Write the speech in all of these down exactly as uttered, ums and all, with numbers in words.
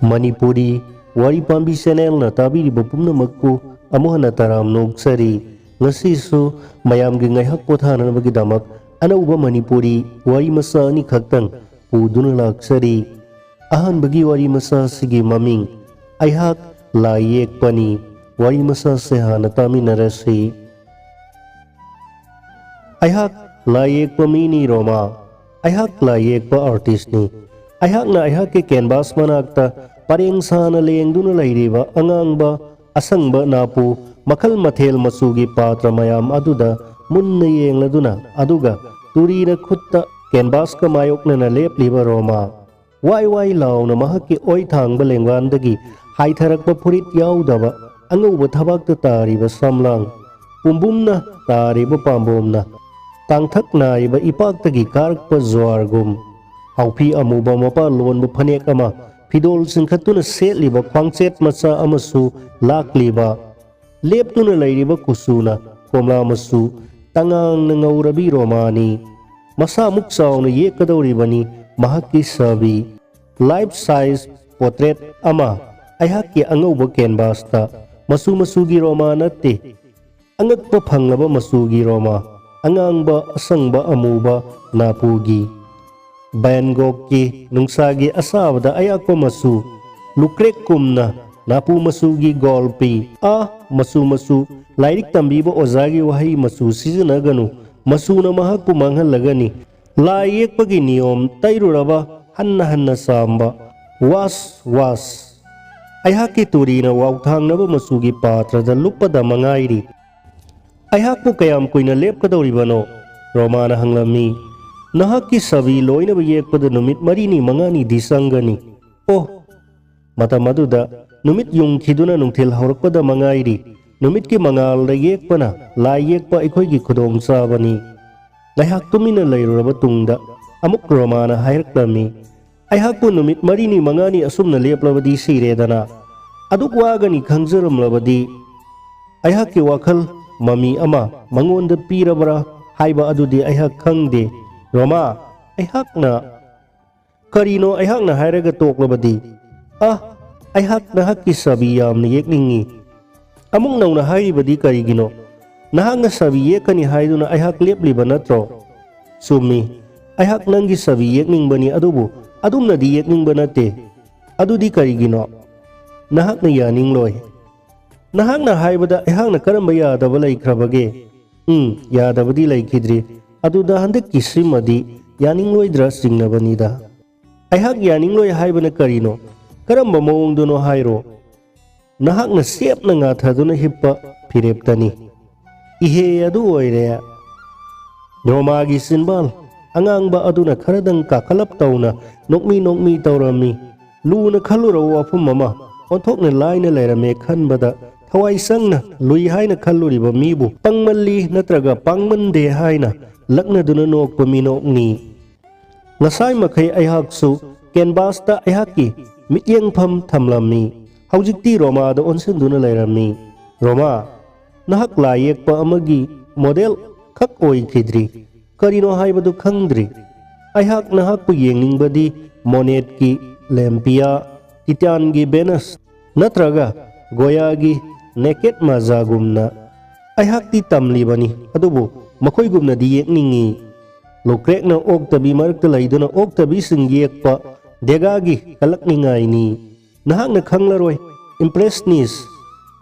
ꯃꯅꯤꯄꯨꯔꯤ ꯋꯥꯔꯤ ꯄꯥꯝꯕꯤ ꯆꯦꯅꯦꯜꯅ ꯇꯥꯕꯤꯔꯤꯕ ꯄꯨꯝꯅꯃꯛꯄꯨ ꯑꯃꯨꯛ ꯍꯟꯅ ꯇꯔꯥꯝꯅ ꯑꯣꯛꯆꯔꯤ꯫ ꯉꯁꯤꯁꯨ ꯃꯌꯥꯝꯒꯤ ꯉꯥꯏꯍꯥꯛ ꯄꯣꯊꯥꯅꯅꯕꯒꯤꯗꯃꯛ ꯑꯅꯧꯕ ꯃꯅꯤꯄꯨꯔꯤ ꯋꯥꯔꯤ ꯃꯆꯥ ꯑꯅꯤꯈꯛꯇꯪ ꯄꯨꯗꯨꯅ ꯂꯥꯛꯆꯔꯤ꯫ ꯑꯍꯥꯟꯕꯒꯤ ꯋꯥꯔꯤ ꯃꯆꯥ ꯑꯁꯤꯒꯤ ꯃꯃꯤꯡ "ꯑꯩꯍꯥꯛ ꯂꯥꯏ ꯌꯦꯛꯄꯅꯤ"꯫ ꯋꯥꯔꯤ ꯃꯆꯥ ꯑꯁꯤ ꯍꯥꯟꯅ ꯇꯥꯃꯤꯟꯅꯔꯁꯤ꯫ ꯑꯩꯍꯥꯛ ꯂꯥꯏ ꯌꯦꯛꯄ ꯃꯤꯅꯤ ꯔꯣꯃꯥ꯫ ꯑꯩꯍꯥꯛ ꯂꯥꯏ ꯌꯦꯛꯄ ꯑꯥꯔꯇꯤꯁꯅꯤ꯫ ꯑꯩꯍꯥꯛꯅ ꯑꯩꯍꯥꯛꯀꯤ ꯀꯦꯟꯚꯥꯁ ꯃꯅꯥꯛꯇ ꯄꯔꯦꯡ ꯁꯥꯅ ꯂꯦꯡꯗꯨꯅ ꯂꯩꯔꯤꯕ ꯑꯉꯥꯡꯕ, ꯑꯁꯪꯕ, ꯅꯥꯄꯨ ꯃꯈꯜ ꯃꯊꯦꯜ ꯃꯆꯨꯒꯤ ꯄꯥꯇ꯭ꯔ ꯃꯌꯥꯝ ꯑꯗꯨꯗ ꯃꯨꯟꯅ ꯌꯦꯡꯂꯗꯨꯅ, ꯑꯗꯨꯒ ꯇꯨꯔꯤꯅ ꯈꯨꯠꯇ ꯀꯦꯟꯚꯥꯁꯀ ꯃꯥꯌꯣꯛꯅꯅ ꯂꯦꯞꯂꯤꯕ ꯔꯣꯃꯥ꯫ ꯋꯥꯏ ꯋꯥꯏ ꯂꯥꯎꯅ ꯃꯍꯥꯛꯀꯤ ꯑꯣꯏ ꯊꯥꯡꯕ ꯂꯦꯡꯕꯥꯟꯗꯒꯤ ꯍꯥꯏꯊꯔꯛꯄ ꯐꯨꯔꯤꯠ ꯌꯥꯎꯗꯕ ꯑꯉꯧꯕ ꯊꯕꯥꯛꯇ ꯇꯥꯔꯤꯕ ꯁꯝꯂꯥꯡ, ꯄꯨꯝꯕꯨꯝꯅ ꯇꯥꯔꯤꯕ ꯄꯥꯝꯕꯣꯝꯅ ꯇꯥꯡꯊꯛ ꯅꯥꯏꯕ ꯏꯄꯥꯛꯇꯒꯤ ꯀꯥꯔꯛꯄ ꯖ꯭ꯋꯥꯔꯒꯨꯝ, ꯍꯥꯎꯐꯤ ꯑꯃꯨꯕ ꯃꯄꯥ ꯂꯣꯟꯕ ꯐꯅꯦꯛ ꯑꯃ ꯐꯤꯗꯣꯜ ꯆꯤꯡꯈꯠꯇꯨꯅ ꯁꯦꯠꯂꯤꯕ ꯈ꯭ꯋꯥꯡꯆꯦꯠ ꯃꯆꯥ ꯑꯃꯁꯨ ꯂꯥꯛꯂꯤꯕ, ꯂꯦꯞꯇꯨꯅ ꯂꯩꯔꯤꯕ ꯀꯨꯆꯨꯅ ꯀꯣꯝꯂꯥ ꯃꯆꯨ, ꯇꯉꯥꯡꯅ ꯉꯧꯔꯕꯤ ꯔꯣꯃꯥꯅꯤ꯫ ꯃꯁꯥꯃꯨꯛ ꯆꯥꯎꯅ ꯌꯦꯛꯀꯗꯧꯔꯤꯕꯅꯤ ꯃꯍꯥꯛꯀꯤ ꯁꯥꯕꯤ꯫ ꯂꯥꯏꯐ ꯁꯥꯏꯖ ꯄꯣꯇ꯭ꯔꯦꯠ ꯑꯃ ꯑꯩꯍꯥꯛꯀꯤ ꯑꯉꯧꯕ ꯀꯦꯟꯚꯥꯁꯇ꯫ ꯃꯆꯨ ꯃꯆꯨꯒꯤ ꯔꯣꯃꯥ ꯅꯠꯇꯦ, ꯑꯉꯛꯄ ꯐꯪꯂꯕ ꯃꯆꯨꯒꯤ ꯔꯣꯃꯥ, ꯑꯉꯥꯡꯕ, ꯑꯁꯪꯕ, ꯑꯃꯨꯕ, ꯅꯥꯄꯨꯒꯤ꯫ ꯚꯦꯟ ꯒꯣꯒꯀꯤ ꯅꯨꯡꯁꯥꯒꯤ ꯑꯁꯥꯕꯗ ꯑꯌꯥꯛꯄ ꯃꯆꯨ, ꯂꯨꯀ꯭ꯔꯦꯛꯀꯨꯝꯅ ꯅꯥꯄꯨ ꯃꯆꯨꯒꯤ ꯒꯣꯜꯄꯤ꯫ ꯑꯥ, ꯃꯆꯨ ꯃꯆꯨ, ꯂꯥꯏꯔꯤꯛ ꯇꯝꯕꯤꯕ ꯑꯣꯖꯥꯒꯤ ꯋꯥꯍꯩ "ꯃꯆꯨ ꯁꯤꯖꯤꯟꯅꯒꯅꯨ, ꯃꯆꯨꯅ ꯃꯍꯥꯛꯄꯨ ꯃꯥꯡꯍꯜꯂꯒꯅꯤ"꯫ ꯂꯥꯏ ꯌꯦꯛꯄꯒꯤ ꯅꯤꯌꯣꯝ ꯇꯩꯔꯨꯔꯕ ꯍꯟꯅ ꯍꯟꯅ ꯆꯥꯝꯕ꯫ ꯋꯥꯁ, ꯋꯥꯁ꯫ ꯑꯩꯍꯥꯛꯀꯤ ꯇꯨꯔꯤꯅ ꯋꯥꯎꯊꯥꯡꯅꯕ ꯃꯆꯨꯒꯤ ꯄꯥꯇ꯭ꯔꯗ ꯂꯨꯞꯄꯗ ꯃꯉꯥꯏꯔꯤ꯫ "ꯑꯩꯍꯥꯛꯄꯨ ꯀꯌꯥꯝ ꯀꯨꯏꯅ ꯂꯦꯞꯀꯗꯧꯔꯤꯕꯅꯣ?" ꯔꯣꯃꯥꯅ ꯍꯪꯂꯝꯃꯤ꯫ "ꯅꯍꯥꯛꯀꯤ ꯁꯥꯕꯤ ꯂꯣꯏꯅꯕ ꯌꯦꯛꯄꯗ ꯅꯨꯃꯤꯠ ꯃꯔꯤꯅꯤ ꯃꯉꯥꯅꯤꯗꯤ ꯆꯪꯒꯅꯤ"꯫ "ꯑꯣ"꯫ ꯃꯇꯝ ꯑꯗꯨꯗ ꯅꯨꯃꯤꯠ ꯌꯨꯡꯈꯤꯗꯨꯅ ꯅꯨꯡꯊꯤꯜ ꯍꯧꯔꯛꯄꯗ ꯃꯉꯥꯏꯔꯤ꯫ ꯅꯨꯃꯤꯠꯀꯤ ꯃꯉꯥꯜꯗ ꯌꯦꯛꯄꯅ ꯂꯥꯏ ꯌꯦꯛꯄ ꯑꯩꯈꯣꯏꯒꯤ ꯈꯨꯗꯣꯡꯆꯥꯕꯅꯤ꯫ ꯉꯥꯏꯍꯥꯛ ꯇꯨꯃꯤꯟꯅ ꯂꯩꯔꯨꯔꯕ ꯇꯨꯡꯗ ꯑꯃꯨꯛ ꯔꯣꯃꯥꯅ ꯍꯥꯏꯔꯛꯂꯝꯃꯤ, "ꯑꯩꯍꯥꯛꯄꯨ ꯅꯨꯃꯤꯠ ꯃꯔꯤꯅꯤ ꯃꯉꯥꯅꯤ ꯑꯁꯨꯝꯅ ꯂꯦꯞꯂꯕꯗꯤ ꯁꯤꯔꯦꯗꯅ꯫ ꯑꯗꯨꯛ ꯋꯥꯒꯅꯤ ꯈꯪꯖꯔꯝꯂꯕꯗꯤ ꯑꯩꯍꯥꯛꯀꯤ ꯋꯥꯈꯜ ꯃꯃꯤ ꯑꯃ ꯃꯉꯣꯟꯗ ꯄꯤꯔꯕ꯭ꯔꯥ ꯍꯥꯏꯕ ꯑꯗꯨꯗꯤ ꯑꯩꯍꯥꯛ ꯈꯪꯗꯦ꯫ ꯔꯣꯃꯥ, ꯑꯩꯍꯥꯛꯅ" "ꯀꯔꯤꯅꯣ ꯑꯩꯍꯥꯛꯅ ꯍꯥꯏꯔꯒ ꯇꯣꯛꯂꯕꯗꯤ?" "ꯑꯥ, ꯑꯩꯍꯥꯛ ꯅꯍꯥꯛꯀꯤ ꯁꯥꯕꯤ ꯌꯥꯝꯅ ꯌꯦꯛꯅꯤꯡꯏ꯫" "ꯑꯃꯨꯛ ꯅꯧꯅ ꯍꯥꯏꯔꯤꯕꯗꯤ ꯀꯔꯤꯒꯤꯅꯣ? ꯅꯍꯥꯛꯅ ꯁꯥꯕꯤ ꯌꯦꯛꯀꯅꯤ ꯍꯥꯏꯗꯨꯅ ꯑꯩꯍꯥꯛ ꯂꯦꯞꯂꯤꯕ ꯅꯠꯇ꯭ꯔꯣ?" "ꯆꯨꯝꯃꯤ, ꯑꯩꯍꯥꯛ ꯅꯪꯒꯤ ꯁꯥꯕꯤ ꯌꯦꯛꯅꯤꯡꯕꯅꯤ, ꯑꯗꯨꯕꯨ ꯑꯗꯨꯝꯅꯗꯤ ꯌꯦꯛꯅꯤꯡꯕ ꯅꯠꯇꯦ꯫" "ꯑꯗꯨꯗꯤ ꯀꯔꯤꯒꯤꯅꯣ?" "ꯅꯍꯥꯛꯅ ꯌꯥꯅꯤꯡꯂꯣꯏ꯫" "ꯅꯍꯥꯛꯅ ꯍꯥꯏꯕꯗ ꯑꯩꯍꯥꯛꯅ ꯀꯔꯝꯕ ꯌꯥꯗꯕ ꯂꯩꯈ꯭ꯔꯕꯒꯦ?" "ꯎꯝ, ꯌꯥꯗꯕꯗꯤ ꯂꯩꯈꯤꯗ꯭ꯔꯤ꯫ ꯑꯗꯨꯗ ꯍꯟꯗꯛꯀꯤ ꯁꯤꯃꯗꯤ ꯌꯥꯅꯤꯡꯂꯣꯏꯗ꯭ꯔꯥ ꯆꯤꯡꯅꯕꯅꯤꯗ꯫" "ꯑꯩꯍꯥꯛ ꯌꯥꯅꯤꯡꯂꯣꯏ ꯍꯥꯏꯕꯅ ꯀꯔꯤꯅꯣ? ꯀꯔꯝꯕ ꯃꯑꯣꯡꯗꯅꯣ ꯍꯥꯏꯔꯣ꯫" "ꯅꯍꯥꯛꯅ ꯆꯦꯞꯅ ꯉꯥꯊꯗꯨꯅ ꯍꯤꯞꯄ ꯐꯤꯔꯦꯞꯇꯅꯤ꯫" "ꯏꯍꯦ, ꯑꯗꯨ ꯑꯣꯏꯔꯦ꯫" ꯔꯣꯃꯥꯒꯤ ꯆꯤꯟꯕꯥꯜ ꯑꯉꯥꯡꯕ ꯑꯗꯨꯅ ꯈꯔꯗꯪ ꯀꯥꯈꯠꯂꯞ ꯇꯧꯅ ꯅꯣꯛꯃꯤ ꯅꯣꯛꯃꯤ ꯇꯧꯔꯝꯃꯤ꯫ ꯂꯨꯅ ꯈꯜꯂꯨꯔꯕ ꯋꯥꯐꯝ ꯑꯃ ꯑꯣꯟꯊꯣꯛꯅ ꯂꯥꯏꯅ ꯂꯩꯔꯝꯃꯦ ꯈꯟꯕꯗ ꯊꯋꯥꯏ ꯆꯪꯅ ꯂꯨꯏ ꯍꯥꯏꯅ ꯈꯜꯂꯨꯔꯤꯕ ꯃꯤꯕꯨ ꯄꯪꯃꯜꯂꯤ ꯅꯠꯇ꯭ꯔꯒ ꯄꯥꯡꯃꯟꯗꯦ ꯍꯥꯏꯅ ꯂꯛꯅꯗꯨꯅ ꯅꯣꯛꯄ ꯃꯤꯅꯣꯛꯅꯤ꯫ ꯉꯁꯥꯏ ꯃꯈꯩ ꯑꯩꯍꯥꯛꯁꯨ ꯀꯦꯟꯚꯥꯁꯇ ꯑꯩꯍꯥꯛꯀꯤ ꯃꯤꯠꯌꯦꯡꯐꯝ ꯊꯝꯂꯝꯃꯤ꯫ ꯍꯧꯖꯤꯛꯇꯤ ꯔꯣꯃꯥꯗ ꯑꯣꯟꯁꯤꯟꯗꯨꯅ ꯂꯩꯔꯝꯃꯤ꯫ "ꯔꯣꯃꯥ, ꯅꯍꯥꯛ ꯂꯥꯏ ꯌꯦꯛꯄ ꯑꯃꯒꯤ ꯃꯣꯗꯦꯜ ꯈꯛ ꯑꯣꯏꯈꯤꯗ꯭ꯔꯤ꯫ ꯀꯔꯤꯅꯣ ꯍꯥꯏꯕꯗꯨ ꯈꯪꯗ꯭ꯔꯤ꯫ ꯑꯩꯍꯥꯛ ꯅꯍꯥꯛꯄꯨ ꯌꯦꯡꯅꯤꯡꯕꯗꯤ ꯃꯣꯅꯦꯠꯀꯤ ꯂꯦꯝꯄꯤꯌꯥ, ꯇꯤꯇꯥꯟꯒꯤ ꯚꯦꯅꯁ, ꯅꯠꯇ꯭ꯔꯒ ꯒꯣꯌꯥꯒꯤ ꯅꯦꯀꯦꯠ ꯃꯥꯖꯥꯒꯨꯝꯅ꯫ ꯑꯩꯍꯥꯛꯇꯤ ꯇꯝꯂꯤꯕꯅꯤ, ꯑꯗꯨꯕꯨ ꯃꯈꯣꯏꯒꯨꯝꯅꯗꯤ ꯌꯦꯛꯅꯤꯡꯏ꯫ ꯂꯣꯀ꯭ꯔꯦꯛꯅ ꯑꯣꯛꯇꯕꯤ ꯃꯔꯛꯇ ꯂꯩꯗꯨꯅ ꯑꯣꯛꯇꯕꯤꯁꯤꯡ ꯌꯦꯛꯄ ꯗꯦꯒꯥꯒꯤ ꯀꯂꯛꯅꯤꯡꯉꯥꯏꯅꯤ꯫ ꯅꯍꯥꯛꯅ ꯈꯪꯂꯔꯣꯏ, ꯏꯝꯄ꯭ꯔꯦꯁꯅꯤꯁ,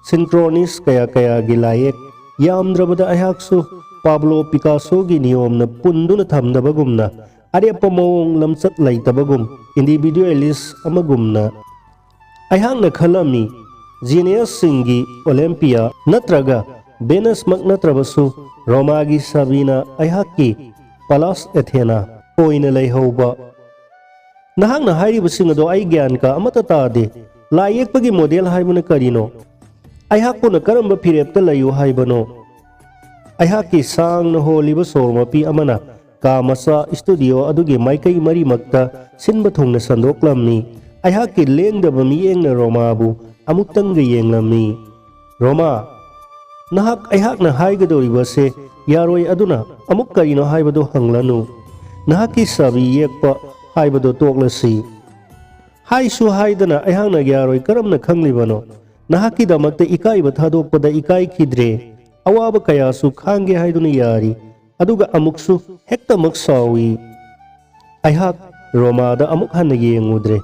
ꯁꯤꯟꯀ꯭ꯔꯣꯅꯤꯁ ꯀꯌꯥ ꯀꯌꯥꯒꯤ ꯂꯥꯏꯌꯦꯛ, ꯌꯥꯝꯗ꯭ꯔꯕꯗ ꯑꯩꯍꯥꯛꯁꯨ ꯄꯥꯕ꯭ꯂꯣ ꯄꯤꯀꯥꯁꯣꯒꯤ ꯅꯤꯌꯣꯝꯅ ꯄꯨꯟꯗꯨꯅ ꯊꯝꯗꯕꯒꯨꯝꯅ, ꯑꯔꯦꯞꯄ ꯃꯑꯣꯡ ꯂꯝꯆꯠ ꯂꯩꯇꯕꯒꯨꯝ, ꯏꯟꯗꯤꯚꯤꯗ꯭ꯌꯨꯑꯦꯂꯤꯁ ꯑꯃꯒꯨꯝꯅ꯫ ꯑꯩꯍꯥꯛꯅ ꯈꯜꯂꯝꯃꯤ, ꯖꯤꯅꯤꯌꯁꯁꯤꯡꯒꯤ ꯑꯣꯂꯦꯝꯄꯤꯌꯥ ꯅꯠꯇ꯭ꯔꯒ ꯚꯦꯅꯁꯃꯛ ꯅꯠꯇ꯭ꯔꯕꯁꯨ, ꯔꯣꯃꯥꯒꯤ ꯁꯥꯕꯤꯅ ꯑꯩꯍꯥꯛꯀꯤ ꯄꯥꯂꯥꯁ ꯑꯦꯊꯦꯅꯥ ꯑꯣꯏꯅ ꯂꯩꯍꯧꯕ꯫ ꯅꯍꯥꯛꯅ ꯍꯥꯏꯔꯤꯕꯁꯤꯡ ꯑꯗꯣ ꯑꯩ ꯒ꯭ꯌꯥꯟ ꯀꯥ ꯑꯃꯠꯇ ꯇꯥꯗꯦ꯫ ꯂꯥꯏ ꯌꯦꯛꯄꯒꯤ ꯃꯣꯗꯦꯜ ꯍꯥꯏꯕꯅ ꯀꯔꯤꯅꯣ? ꯑꯩꯍꯥꯛꯄꯨꯅ ꯀꯔꯝꯕ ꯐꯤꯔꯦꯞꯇ ꯂꯩꯌꯨ ꯍꯥꯏꯕꯅꯣ? ꯑꯩꯍꯥꯛꯀꯤ ꯁꯥꯡꯅ ꯍꯣꯜꯂꯤꯕ ꯁꯣꯔ ꯃꯄꯤ ꯑꯃꯅ ꯀꯥ ꯃꯆꯥ ꯁ꯭ꯇꯨꯗꯤꯑꯣ ꯑꯗꯨꯒꯤ ꯃꯥꯏꯀꯩ ꯃꯔꯤꯃꯛꯇ ꯁꯤꯟꯕ ꯊꯨꯡꯅ ꯁꯟꯗꯣꯛꯂꯝꯃꯤ꯫ ꯑꯩꯍꯥꯛꯀꯤ ꯂꯦꯡꯗꯕ ꯃꯤꯠꯌꯦꯡꯅ ꯔꯣꯃꯥꯕꯨ ꯑꯃꯨꯛꯇꯪꯒ ꯌꯦꯡꯂꯝꯃꯤ꯫ "ꯔꯣꯃꯥ, ꯅꯍꯥꯛ ꯑꯩꯍꯥꯛꯅ ꯍꯥꯏꯒꯗꯧꯔꯤꯕꯁꯦ ꯌꯥꯔꯣꯏ, ꯑꯗꯨꯅ ꯑꯃꯨꯛ ꯀꯔꯤꯅꯣ ꯍꯥꯏꯕꯗꯨ ꯍꯪꯂꯅꯨ꯫ ꯅꯍꯥꯛꯀꯤ ꯁꯥꯕꯤ ꯌꯦꯛꯄ ꯍꯥꯏꯕꯗꯨ ꯇꯣꯛꯂꯁꯤ꯫" ꯍꯥꯏꯁꯨ ꯍꯥꯏꯗꯅ ꯑꯩꯍꯥꯛꯅ ꯌꯥꯔꯣꯏ ꯀꯔꯝꯅ ꯈꯪꯂꯤꯕꯅꯣ? ꯅꯍꯥꯛꯀꯤꯗꯃꯛꯇ ꯏꯀꯥꯏꯕ ꯊꯥꯗꯣꯛꯄꯗ ꯏꯀꯥꯏꯈꯤꯗ꯭ꯔꯦ꯫ ꯑꯋꯥꯕ ꯀꯌꯥꯁꯨ ꯈꯥꯡꯒꯦ ꯍꯥꯏꯗꯨꯅ ꯌꯥꯔꯤ꯫ ꯑꯗꯨꯒ ꯑꯃꯨꯛꯁꯨ ꯍꯦꯛꯇꯃꯛ ꯁꯥꯎꯏ꯫ ꯑꯩꯍꯥꯛ ꯔꯣꯃꯥꯗ ꯑꯃꯨꯛ ꯍꯟꯅ ꯌꯦꯡꯉꯨꯗ꯭ꯔꯦ꯫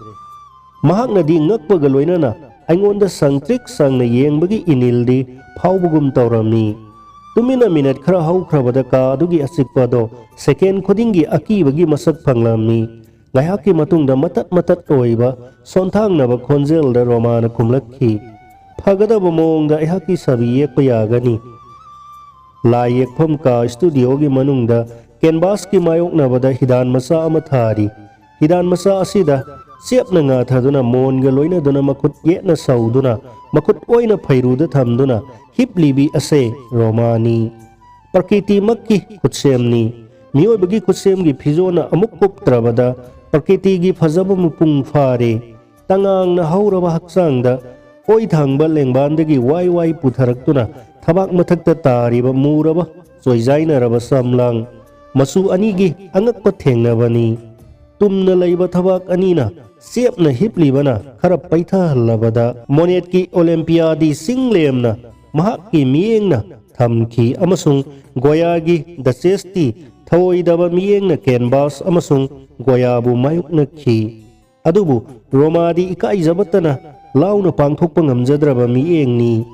ꯃꯍꯥꯛꯅꯗꯤ ꯉꯛꯄꯒ ꯂꯣꯏꯅꯅ ꯑꯩꯉꯣꯟꯗ ꯁꯪꯇ꯭ꯔꯤꯛ ꯁꯪꯅ ꯌꯦꯡꯕꯒꯤ ꯏꯅꯤꯜꯗꯤ ꯐꯥꯎꯕꯒꯨꯝ ꯇꯧꯔꯝꯃꯤ꯫ ꯇꯨꯃꯤꯟꯅ ꯃꯤꯅꯠ ꯈꯔ ꯍꯧꯈ꯭ꯔꯕꯗ ꯀꯥ ꯑꯗꯨꯒꯤ ꯑꯆꯤꯛꯄ ꯑꯗꯣ ꯁꯦꯀꯦꯟ ꯈꯨꯗꯤꯡꯒꯤ ꯑꯀꯤꯕꯒꯤ ꯃꯁꯛ ꯐꯪꯂꯝꯃꯤ꯫ ꯉꯥꯏꯍꯥꯛꯀꯤ ꯃꯇꯨꯡꯗ ꯃꯇꯠ ꯃꯇꯠ ꯑꯣꯏꯕ ꯁꯣꯟꯊꯥꯡꯅꯕ ꯈꯣꯟꯖꯦꯜꯗ ꯔꯣꯃꯥꯅ ꯈꯨꯝꯂꯛꯈꯤ, "ꯐꯒꯗꯕ ꯃꯑꯣꯡꯗ ꯑꯩꯍꯥꯛꯀꯤ ꯁꯥꯕꯤ ꯌꯦꯛꯄ ꯌꯥꯒꯅꯤ꯫" ꯂꯥꯏ ꯌꯦꯛꯐꯝ ꯀꯥ ꯁ꯭ꯇꯨꯗꯤꯑꯣꯒꯤ ꯃꯅꯨꯡꯗ ꯀꯦꯟꯚꯥꯁꯀꯤ ꯃꯥꯌꯣꯛꯅꯕꯗ ꯍꯤꯗꯥꯟ ꯃꯆꯥ ꯑꯃ ꯊꯥꯔꯤ꯫ ꯍꯤꯗꯥꯟ ꯃꯆꯥ ꯑꯁꯤꯗ ꯆꯦꯞꯅ ꯉꯥꯊꯗꯨꯅ ꯃꯣꯟꯒ ꯂꯣꯏꯅꯗꯨꯅ ꯃꯈꯨꯠ ꯌꯦꯠꯅ ꯁꯧꯗꯨꯅ ꯃꯈꯨꯠ ꯑꯣꯏꯅ ꯐꯩꯔꯨꯗ ꯊꯝꯗꯨꯅ ꯍꯤꯞꯂꯤꯕꯤ ꯑꯁꯦ ꯔꯣꯃꯥꯅꯤ꯫ ꯄ꯭ꯔꯀꯤꯇꯤꯃꯛꯀꯤ ꯈꯨꯠꯁꯦꯝꯅꯤ꯫ ꯃꯤꯑꯣꯏꯕꯒꯤ ꯈꯨꯠꯁꯦꯝꯒꯤ ꯐꯤꯖꯣꯜꯅ ꯑꯃꯨꯛ ꯀꯨꯞꯇ꯭ꯔꯕꯗ ꯄ꯭ꯔꯀꯤꯇꯤꯒꯤ ꯐꯖꯕ ꯃꯄꯨꯡ ꯐꯥꯔꯦ꯫ ꯇꯉꯥꯡꯅ ꯍꯧꯔꯕ ꯍꯛꯆꯥꯡꯗ ꯑꯣꯏ ꯊꯥꯡꯕ ꯂꯦꯡꯕꯥꯟꯗꯒꯤ ꯋꯥꯏ ꯋꯥꯏ ꯄꯨꯊꯔꯛꯇꯨꯅ ꯊꯕꯥꯛ ꯃꯊꯛꯇ ꯇꯥꯔꯤꯕ ꯃꯨꯔꯕ ꯆꯣꯏꯖꯥꯏꯅꯔꯕ ꯁꯝꯂꯥꯡ, ꯃꯆꯨ ꯑꯅꯤꯒꯤ ꯑꯉꯛꯄ ꯊꯦꯡꯅꯕꯅꯤ꯫ ꯇꯨꯝꯅ ꯂꯩꯕ ꯊꯕꯥꯛ ꯑꯅꯤꯅ ꯆꯦꯞꯅ ꯍꯤꯞꯂꯤꯕꯅ ꯈꯔ ꯄꯩꯊꯍꯜꯂꯕꯗ ꯃꯣꯅꯦꯠꯀꯤ ꯑꯣꯂꯦꯝꯄꯤꯌꯥꯗꯤ ꯆꯤꯡ ꯂꯦꯝꯅ ꯃꯍꯥꯛꯀꯤ ꯃꯤꯠꯌꯦꯡꯅ ꯊꯝꯈꯤ ꯑꯃꯁꯨꯡ ꯒꯣꯌꯥꯒꯤ ꯗꯆꯦꯁꯇꯤ ꯊꯧꯑꯣꯏꯗꯕ ꯃꯤꯠꯌꯦꯡꯅ ꯀꯦꯟꯚꯥꯁ ꯑꯃꯁꯨꯡ ꯒꯣꯌꯥꯕꯨ ꯃꯥꯌꯣꯛꯅꯈꯤ꯫ ꯑꯗꯨꯕꯨ ꯔꯣꯃꯥꯗꯤ ꯏꯀꯥꯏꯖꯕꯇꯅ ꯂꯥꯎꯅ ꯄꯥꯡꯊꯣꯛꯄ ꯉꯝꯖꯗ꯭ꯔꯕ ꯃꯤꯠꯌꯦꯡꯅꯤ꯫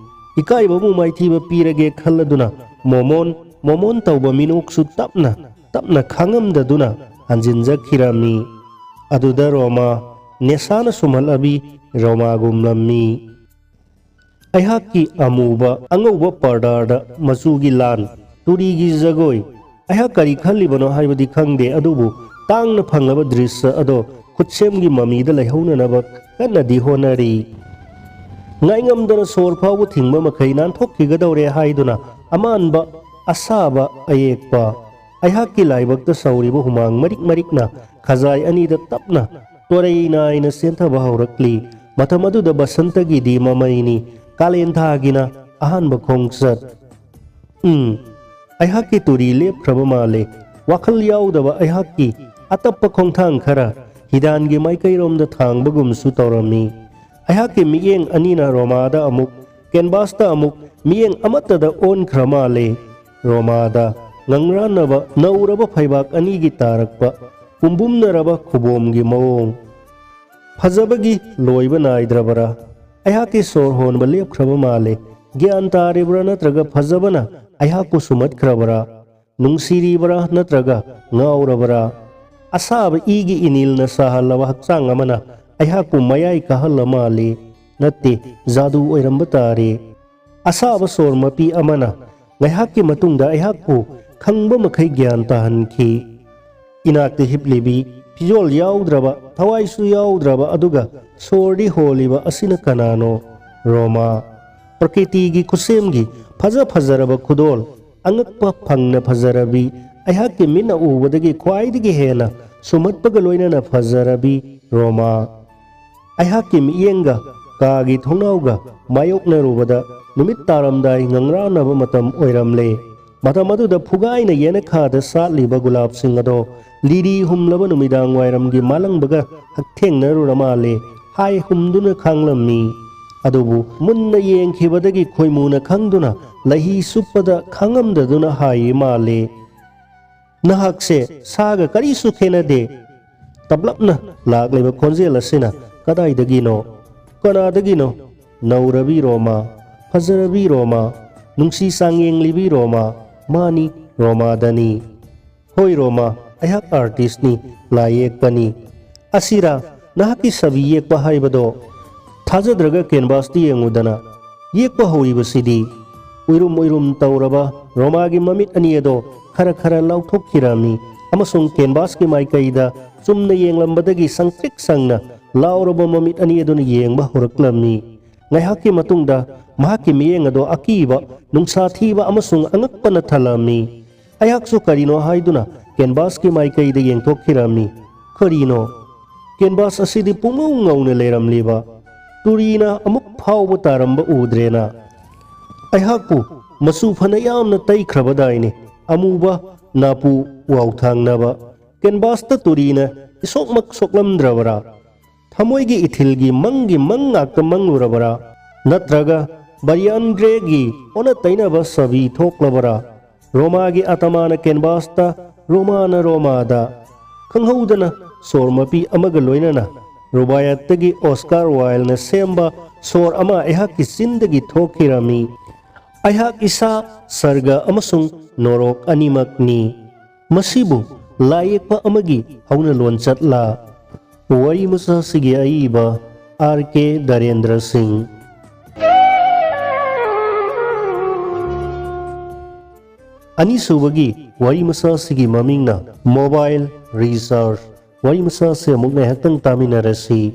ꯏꯀꯥꯏꯕꯕꯨ ꯃꯥꯏꯊꯤꯕ ꯄꯤꯔꯒꯦ ꯈꯜꯂꯗꯨꯅ ꯃꯣꯃꯣꯟ, ꯃꯣꯃꯣꯟ ꯇꯧꯕ ꯃꯤꯅꯣꯛꯁꯨ ꯇꯞꯅ ꯇꯞꯅ ꯈꯥꯡꯉꯝꯗꯗꯨꯅ ꯍꯟꯖꯤꯟꯖꯈꯤꯔꯝꯃꯤ꯫ ꯑꯗꯨꯗ ꯔꯣꯃꯥ, ꯅꯦꯁꯥꯅ ꯁꯨꯝꯍꯠꯂꯕꯤ ꯔꯣꯃꯥꯒꯨꯝꯂꯝꯃꯤ꯫ ꯑꯩꯍꯥꯛꯀꯤ ꯑꯃꯨꯕ ꯑꯉꯧꯕ ꯄꯔꯗꯥꯗ ꯃꯆꯨꯒꯤ ꯂꯥꯟ, ꯇꯨꯔꯤꯒꯤ ꯖꯒꯣꯏ, ꯑꯩꯍꯥꯛ ꯀꯔꯤ ꯈꯜꯂꯤꯕꯅꯣ ꯍꯥꯏꯕꯗꯤ ꯈꯪꯗꯦ, ꯑꯗꯨꯕꯨ ꯇꯥꯡꯅ ꯐꯪꯂꯕ ꯗ꯭ꯔꯤꯁ꯭ꯌ ꯑꯗꯣ ꯈꯨꯠꯁꯦꯝꯒꯤ ꯃꯃꯤꯗ ꯂꯩꯍꯧꯅꯅꯕ ꯀꯟꯅꯗꯤ ꯍꯣꯠꯅꯔꯤ꯫ ꯉꯥꯏꯉꯝꯗꯅ ꯁꯣꯔ ꯐꯥꯎꯕ ꯊꯤꯡꯕ ꯃꯈꯩ ꯅꯥꯟꯊꯣꯛꯈꯤꯒꯗꯧꯔꯦ ꯍꯥꯏꯗꯨꯅ ꯑꯃꯥꯟꯕ ꯑꯁꯥꯕ ꯑꯌꯦꯛꯄ ꯑꯩꯍꯥꯛꯀꯤ ꯂꯥꯏꯕꯛꯇ ꯁꯧꯔꯤꯕ ꯍꯨꯃꯥꯡ ꯃꯔꯤꯛ ꯃꯔꯤꯛꯅ ꯈꯖꯥꯏ ꯑꯅꯤꯗ ꯇꯞꯅ ꯇꯣꯔꯩ ꯅꯥꯏꯅ ꯆꯦꯟꯊꯕ ꯍꯧꯔꯛꯂꯤ꯫ ꯃꯇꯝ ꯑꯗꯨꯗ ꯕꯁꯟꯇꯒꯤꯗꯤ ꯃꯃꯩꯅꯤ, ꯀꯥꯂꯦꯟ ꯊꯥꯒꯤꯅ ꯑꯍꯥꯟꯕ ꯈꯣꯡꯆꯠ꯫ ꯎꯝ, ꯑꯩꯍꯥꯛꯀꯤ ꯇꯨꯔꯤ ꯂꯦꯞꯈ꯭ꯔꯕ ꯃꯥꯜꯂꯦ꯫ ꯋꯥꯈꯜ ꯌꯥꯎꯗꯕ ꯑꯩꯍꯥꯛꯀꯤ ꯑꯇꯞꯄ ꯈꯣꯡꯊꯥꯡ ꯈꯔ, ꯍꯤꯗꯥꯟꯒꯤ ꯃꯥꯏꯀꯩꯔꯣꯝꯗ ꯊꯥꯡꯕꯒꯨꯝꯁꯨ ꯇꯧꯔꯝꯃꯤ꯫ ꯑꯩꯍꯥꯛꯀꯤ ꯃꯤꯠꯌꯦꯡ ꯑꯅꯤꯅ ꯔꯣꯃꯥꯗ ꯑꯃꯨꯛ, ꯀꯦꯟꯚꯥꯁꯇ ꯑꯃꯨꯛ, ꯃꯤꯠꯌꯦꯡ ꯑꯃꯠꯇꯗ ꯑꯣꯟꯈ꯭ꯔ ꯃꯥꯜꯂꯦ꯫ ꯔꯣꯃꯥꯗ ꯉꯪꯔꯥꯟꯅꯕ ꯅꯧꯔꯕ ꯐꯩꯕꯥꯛ ꯑꯅꯤꯒꯤ ꯇꯥꯔꯛꯄ ꯄꯨꯝꯕꯨꯝꯅꯔꯕ ꯈꯨꯕꯣꯝꯒꯤ ꯃꯑꯣꯡ꯫ ꯐꯖꯕꯒꯤ ꯂꯣꯏꯕ ꯅꯥꯏꯗ꯭ꯔꯕꯔꯥ? ꯑꯩꯍꯥꯛꯀꯤ ꯁꯣꯔ ꯍꯣꯟꯕ ꯂꯦꯞꯈ꯭ꯔꯕ ꯃꯥꯜꯂꯦ꯫ ꯒ꯭ꯌꯥꯟ ꯇꯥꯔꯤꯕ꯭ꯔꯥ ꯅꯠꯇ꯭ꯔꯒ ꯐꯖꯕꯅ ꯑꯩꯍꯥꯛꯄꯨ ꯁꯨꯝꯍꯠꯈ꯭ꯔꯕꯔꯥ? ꯅꯨꯡꯁꯤꯔꯤꯕꯔꯥ ꯅꯠꯇ꯭ꯔꯒ ꯉꯥꯎꯔꯕꯔꯥ? ꯑꯁꯥꯕ ꯏꯒꯤ ꯏꯅꯤꯜꯅ ꯁꯥꯍꯜꯂꯕ ꯍꯛꯆꯥꯡ ꯑꯃꯅ ꯑꯩꯍꯥꯛꯄꯨ ꯃꯌꯥꯏ ꯀꯥꯍꯜꯂ ꯃꯥꯜꯂꯤ꯫ ꯅꯠꯇꯦ, ꯖꯥꯗꯨ ꯑꯣꯏꯔꯝꯕ ꯇꯥꯔꯦ꯫ ꯑꯁꯥꯕ ꯁꯣꯔ ꯃꯄꯤ ꯑꯃꯅ ꯉꯥꯏꯍꯥꯛꯀꯤ ꯃꯇꯨꯡꯗ ꯑꯩꯍꯥꯛꯄꯨ ꯈꯪꯕ ꯃꯈꯩ ꯒ꯭ꯌꯥꯟ ꯇꯥꯍꯟꯈꯤ꯫ ꯏꯅꯥꯛꯇ ꯍꯤꯞꯂꯤꯕꯤ, ꯐꯤꯖꯣꯜ ꯌꯥꯎꯗ꯭ꯔꯕ, ꯊꯋꯥꯏꯁꯨ ꯌꯥꯎꯗ꯭ꯔꯕ, ꯑꯗꯨꯒ ꯁꯣꯔꯗꯤ ꯍꯣꯜꯂꯤꯕ ꯑꯁꯤꯅ ꯀꯅꯥꯅꯣ? ꯔꯣꯃꯥ꯫ ꯄ꯭ꯔꯀ꯭ꯔꯤꯇꯤꯒꯤ ꯈꯨꯠꯁꯦꯝꯒꯤ ꯐꯖ ꯐꯖꯔꯕ ꯈꯨꯗꯣꯜ, ꯑꯉꯛꯄ ꯐꯪꯅ ꯐꯖꯔꯕꯤ, ꯑꯩꯍꯥꯛꯀꯤ ꯃꯤꯠꯅ ꯎꯕꯗꯒꯤ ꯈ꯭ꯋꯥꯏꯗꯒꯤ ꯍꯦꯟꯅ ꯁꯨꯝꯍꯠꯄꯒ ꯂꯣꯏꯅꯅ ꯐꯖꯔꯕꯤ ꯔꯣꯃꯥ꯫ ꯑꯩꯍꯥꯛꯀꯤ ꯃꯤꯠꯌꯦꯡꯒ ꯀꯥꯒꯤ ꯊꯣꯡꯅꯥꯎꯒ ꯃꯥꯌꯣꯛꯅꯔꯨꯕꯗ ꯅꯨꯃꯤꯠ ꯇꯥꯔꯝꯗꯥꯏ ꯉꯪꯔꯥꯎꯅꯕ ꯃꯇꯝ ꯑꯣꯏꯔꯝꯂꯦ꯫ ꯃꯇꯝ ꯑꯗꯨꯗ ꯐꯨꯒꯥꯏꯅ ꯌꯦꯅꯈꯥꯗ ꯁꯥꯠꯂꯤꯕ ꯒꯨꯂꯥꯞꯁꯤꯡ ꯑꯗꯣ ꯂꯤꯔꯤ ꯍꯨꯝꯂꯕ ꯅꯨꯃꯤꯗꯥꯡ ꯋꯥꯏꯔꯝꯒꯤ ꯃꯥꯂꯪꯕꯒ ꯍꯛꯊꯦꯡꯅꯔꯨꯔ ꯃꯥꯜꯂꯦ꯫ ꯍꯥꯏ ꯍꯨꯝꯗꯨꯅ ꯈꯥꯡꯂꯝꯃꯤ꯫ ꯑꯗꯨꯕꯨ ꯃꯨꯟꯅ ꯌꯦꯡꯈꯤꯕꯗꯒꯤ ꯈꯣꯏꯃꯨꯅ ꯈꯪꯗꯨꯅ ꯂꯩꯍꯤ ꯁꯨꯞꯄꯗ ꯈꯥꯡꯉꯝꯗꯗꯨꯅ ꯍꯥꯏ ꯃꯥꯜꯂꯦ꯫ "ꯅꯍꯥꯛꯁꯦ ꯁꯥꯒ ꯀꯔꯤꯁꯨ ꯈꯦꯠꯅꯗꯦ꯫ ꯇꯞꯂꯞꯅ ꯂꯥꯛꯂꯤꯕ ꯈꯣꯟꯖꯦꯜ ꯑꯁꯤꯅ ꯀꯗꯥꯏꯗꯒꯤꯅꯣ? ꯀꯅꯥꯗꯒꯤꯅꯣ?" ꯅꯧꯔꯕꯤ ꯔꯣꯃꯥ, ꯐꯖꯔꯕꯤ ꯔꯣꯃꯥ, ꯅꯨꯡꯁꯤ ꯆꯥꯡꯌꯦꯡꯂꯤꯕꯤ ꯔꯣꯃꯥ, ꯃꯥꯅꯤ, ꯔꯣꯃꯥꯗꯅꯤ꯫ "ꯍꯣꯏ ꯔꯣꯃꯥ, ꯑꯩꯍꯥꯛ ꯑꯥꯔꯇꯤꯁꯅꯤ, ꯂꯥꯏ ꯌꯦꯛꯄꯅꯤ꯫ ꯑꯁꯤꯔꯥ ꯅꯍꯥꯛꯀꯤ ꯁꯕꯤ ꯌꯦꯛꯄ ꯍꯥꯏꯕꯗꯣ? ꯊꯥꯖꯗ꯭ꯔꯒ ꯀꯦꯟꯚꯥꯁꯇ ꯌꯦꯡꯉꯨꯗꯅ꯫ ꯌꯦꯛꯄ ꯍꯧꯔꯤꯕꯁꯤꯗꯤ!" ꯎꯏꯔꯨꯝ ꯎꯏꯔꯨꯝ ꯇꯧꯔꯕ ꯔꯣꯃꯥꯒꯤ ꯃꯃꯤꯠ ꯑꯅꯤ ꯑꯗꯣ ꯈꯔ ꯈꯔ ꯂꯥꯎꯊꯣꯛꯈꯤꯔꯝꯃꯤ ꯑꯃꯁꯨꯡ ꯀꯦꯟꯚꯥꯁꯀꯤ ꯃꯥꯏꯀꯩꯗ ꯆꯨꯝꯅ ꯌꯦꯡꯂꯝꯕꯗꯒꯤ ꯁꯪꯇ꯭ꯔꯤꯛ ꯁꯪꯅ ꯂꯥꯎꯔꯕ ꯃꯃꯤꯠ ꯑꯅꯤ ꯑꯗꯨꯅ ꯌꯦꯡꯕ ꯍꯧꯔꯛꯂꯝꯃꯤ꯫ ꯉꯥꯏꯍꯥꯛꯀꯤ ꯃꯇꯨꯡꯗ ꯃꯍꯥꯛꯀꯤ ꯃꯤꯠꯌꯦꯡ ꯑꯗꯣ ꯑꯀꯤꯕ, ꯅꯨꯡꯁꯥ ꯊꯤꯕ ꯑꯃꯁꯨꯡ ꯑꯉꯛꯄꯅ ꯊꯜꯂꯝꯃꯤ꯫ ꯑꯩꯍꯥꯛꯁꯨ ꯀꯔꯤꯅꯣ ꯍꯥꯏꯗꯨꯅ ꯀꯦꯟꯚꯥꯁꯀꯤ ꯃꯥꯏꯀꯩꯗ ꯌꯦꯡꯊꯣꯛꯈꯤꯔꯝꯃꯤ꯫ ꯀꯔꯤꯅꯣ? ꯀꯦꯟꯚꯥꯁ ꯑꯁꯤꯗꯤ ꯄꯨꯡꯉꯧ ꯉꯧꯅ ꯂꯩꯔꯝꯂꯤꯕ꯫ ꯇꯨꯔꯤꯅ ꯑꯃꯨꯛ ꯐꯥꯎꯕ ꯇꯥꯔꯝꯕ ꯎꯗ꯭ꯔꯦꯅ꯫ ꯑꯩꯍꯥꯛꯄꯨ ꯃꯆꯨ ꯐꯅ ꯌꯥꯝꯅ ꯇꯩꯈ꯭ꯔꯕꯗꯥꯏꯅꯦ꯫ ꯑꯃꯨꯕ, ꯅꯥꯄꯨ, ꯋꯥꯎꯊꯥꯡꯅꯕ꯫ ꯀꯦꯟꯚꯥꯁꯇ ꯇꯨꯔꯤꯅ ꯏꯁꯣꯛꯃꯛ ꯁꯣꯛꯂꯝꯗ꯭ꯔꯕꯔꯥ? ꯊꯃꯣꯏꯒꯤ ꯏꯊꯤꯜꯒꯤ ꯃꯪꯒꯤ ꯃꯪ ꯉꯥꯛꯇ ꯃꯪꯂꯨꯔꯕꯔꯥ? ꯅꯠꯇ꯭ꯔꯒ ꯕꯔꯤꯌꯥꯟꯗ꯭ꯔꯦꯒꯤ ꯑꯣꯟꯅ ꯇꯩꯅꯕ ꯁꯕꯤ ꯊꯣꯛꯂꯕꯔꯥ? ꯔꯣꯃꯥꯒꯤ ꯑꯇꯃꯥꯅ ꯀꯦꯟꯚꯥꯁꯇ, ꯔꯣꯃꯥꯅ ꯔꯣꯃꯥꯗ꯫ ꯈꯪꯍꯧꯗꯅ ꯁꯣꯔ ꯃꯄꯤ ꯑꯃꯒ ꯂꯣꯏꯅꯅ ꯔꯨꯕꯥꯌꯠꯇꯒꯤ ꯑꯣꯁꯀꯥꯔ ꯋꯥꯏꯜꯅ ꯁꯦꯝꯕ ꯁꯣꯔ ꯑꯃ ꯑꯩꯍꯥꯛꯀꯤ ꯆꯤꯟꯗꯒꯤ ꯊꯣꯛꯈꯤꯔꯝꯃꯤ꯫ ꯑꯩꯍꯥꯛ ꯏꯁꯥ ꯁꯔꯒ ꯑꯃꯁꯨꯡ ꯅꯣꯔꯣꯛ ꯑꯅꯤꯃꯛꯅꯤ꯫ ꯃꯁꯤꯕꯨ ꯂꯥꯏꯌꯦꯛꯄ ꯑꯃꯒꯤ ꯍꯧꯅ ꯂꯣꯟꯆꯠꯂꯥ? ꯋꯥꯔꯤ ꯃꯆꯥꯁꯤꯒꯤ ꯑꯏꯕ, ꯑꯥꯔ ꯀꯦ ꯗꯔꯦꯟꯗ꯭ꯔ ꯁꯤꯡ꯫ ꯑꯅꯤꯁꯨꯕꯒꯤ ꯋꯥꯔꯤ ꯃꯆꯥꯁꯤꯒꯤ ꯃꯃꯤꯡꯅ ꯃꯣꯕꯥꯏꯜ ꯔꯤꯆꯥꯔꯖ꯫ ꯋꯥꯔꯤ ꯃꯆꯥꯁꯤ ꯑꯃꯨꯛ ꯉꯥꯏꯍꯥꯛꯇꯪ ꯇꯥꯃꯤꯟꯅꯔꯁꯤ꯫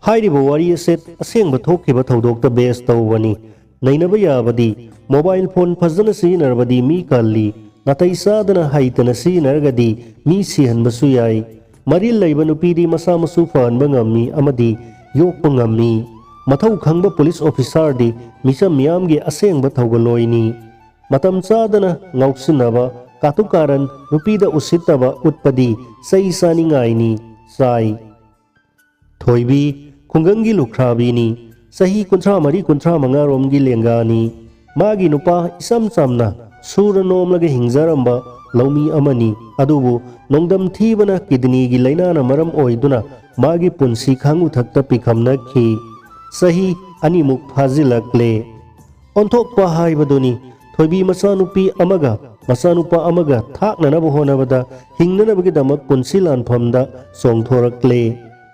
ꯍꯥꯏꯔꯤꯕ ꯋꯥꯔꯤ ꯑꯁꯤ ꯑꯁꯦꯡꯕ ꯊꯣꯛꯈꯤꯕ ꯊꯧꯗꯣꯛꯇ ꯕꯦꯁ ꯇꯧꯕꯅꯤ꯫ ꯅꯩꯅꯕ ꯌꯥꯕꯗꯤ, ꯃꯣꯕꯥꯏꯜ ꯐꯣꯟ ꯐꯖꯅ ꯁꯤꯖꯤꯟꯅꯔꯕꯗꯤ ꯃꯤ ꯀꯜꯂꯤ, ꯅꯥꯇꯩ ꯆꯥꯗꯅ ꯍꯩꯇꯅ ꯁꯤꯖꯤꯟꯅꯔꯒꯗꯤ ꯃꯤ ꯁꯤꯍꯟꯕꯁꯨ ꯌꯥꯏ꯫ ꯃꯔꯤꯜ ꯂꯩꯕ ꯅꯨꯄꯤꯗꯤ ꯃꯁꯥ ꯃꯁꯨ ꯐꯍꯟꯕ ꯉꯝꯃꯤ ꯑꯃꯗꯤ ꯌꯣꯛꯄ ꯉꯝꯃꯤ꯫ ꯃꯊꯧ ꯈꯪꯕ ꯄꯨꯂꯤꯁ ꯑꯣꯐꯤꯁꯥꯔꯗꯤ ꯃꯤꯆꯝ ꯃꯤꯌꯥꯝꯒꯤ ꯑꯁꯦꯡꯕ ꯊꯧꯒꯜꯂꯣꯏꯅꯤ꯫ ꯃꯇꯝ ꯆꯥꯗꯅ ꯉꯥꯎꯁꯤꯟꯅꯕ, ꯀꯥꯇꯨ ꯀꯥꯔꯟ, ꯅꯨꯄꯤꯗ ꯎꯁꯤꯠꯇꯕ ꯎꯠꯄꯗꯤ ꯆꯩ ꯆꯥꯅꯤꯡꯉꯥꯏꯅꯤ꯫ ꯆꯥꯏ꯫ ꯊꯣꯏꯕꯤ ꯈꯨꯡꯒꯪꯒꯤ ꯂꯨꯈ꯭ꯔꯥꯕꯤꯅꯤ꯫ ꯆꯍꯤ ꯀꯨꯟꯊ꯭ꯔꯥ ꯃꯔꯤ ꯀꯨꯟꯊ꯭ꯔꯥ ꯃꯉꯥ ꯔꯣꯝꯒꯤ ꯂꯦꯡꯒꯥꯅꯤ꯫ ꯃꯥꯒꯤ ꯅꯨꯄꯥ ꯏꯆꯝ ꯆꯝꯅ ꯁꯨꯔ ꯅꯣꯝꯂꯒ ꯍꯤꯡꯖꯔꯝꯕ ꯂꯧꯃꯤ ꯑꯃꯅꯤ꯫ ꯑꯗꯨꯕꯨ ꯅꯣꯡꯗꯝ ꯊꯤꯕꯅ ꯀꯤꯗꯅꯤꯒꯤ ꯂꯥꯏꯅꯥꯅ ꯃꯔꯝ ꯑꯣꯏꯗꯨꯅ ꯃꯥꯒꯤ ꯄꯨꯟꯁꯤ ꯈꯥꯡꯉꯨꯊꯛꯇ ꯄꯤꯈꯝꯅꯈꯤ꯫ ꯆꯍꯤ ꯑꯅꯤꯃꯨꯛ ꯐꯥꯖꯤꯜꯂꯛꯂꯦ꯫ ꯑꯣꯟꯊꯣꯛꯄ ꯍꯥꯏꯕꯗꯨꯅꯤ꯫ ꯊꯣꯏꯕꯤ ꯃꯆꯥꯅꯨꯄꯤ ꯑꯃꯒ ꯃꯆꯥꯅꯨꯄꯥ ꯑꯃꯒ ꯊꯥꯛꯅꯅꯕ ꯍꯣꯠꯅꯕꯗ ꯍꯤꯡꯅꯅꯕꯒꯤꯗꯃꯛ ꯄꯨꯟꯁꯤ ꯂꯥꯟꯐꯝꯗ ꯆꯣꯡꯊꯣꯔꯛꯂꯦ꯫